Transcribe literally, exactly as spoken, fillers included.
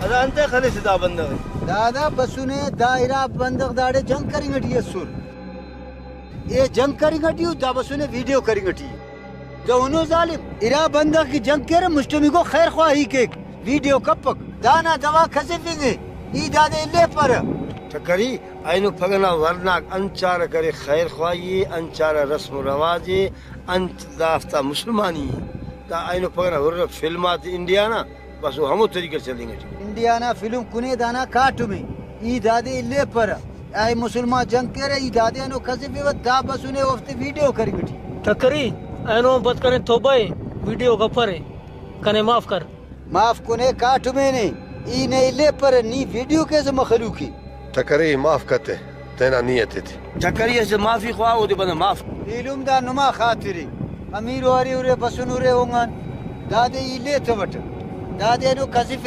ادا انتئے خلیسہ دا بندغ ئے؟ دادا بسنے، دا ارا بندغ داڑے جنگ کننگ ٹی ئسر۔ اے جنگ کننگ ٹی ءُ، دا بسنے ویڈیو کننگ ٹی۔ دہنو ظالم، ارا بندغ کہ جنگ کیرہ، مسٹمیکو خیر خواہی کیک، ویڈیو کپک۔ دانا دوا کھسفنگ ءِ، ای دادے الیپرہ۔ ٹکری، اینو پگہ نا ورناک انت چارہ کرے خیر خواہی ءِ، انت چارہ رسم و رواج ءِ، انت دافتا مسلمانی ءِ۔ دا اینو پگہ نا ہرہ فلم آتے انڈیا نا، بس او ہمو طریقہ ٹی چلینگ ٹی۔ انڈیا نا فلم کنے دانا کاٹم ءِ، ای دادے الیپرہ۔ اے مسلمان جنگ کیرہ، ای دادے اینو کھسفیوہ، دا بسنے اوفتے ویڈیو کننگ ٹی۔ ٹکری، اینو ہم پد کرین توبہ ءِ، ویڈیو کپرے، کنے معاف کر۔ معاف کنے کاٹمے نے، ای نے الیپرہ، نی ویڈیو کیسہ مخلوق ءِ۔ ٹکری، معاف کتہ، تینا نیت ایتے۔ ٹکری اسہ معافی خواہ، اودے بندغ معاف۔ ایلم دا نما خاطر ءِ۔ امیر واری ارے، بسن ارے اونگان۔ دادے ای لیتوٹہ۔ دادے اینو کھسفیٹ۔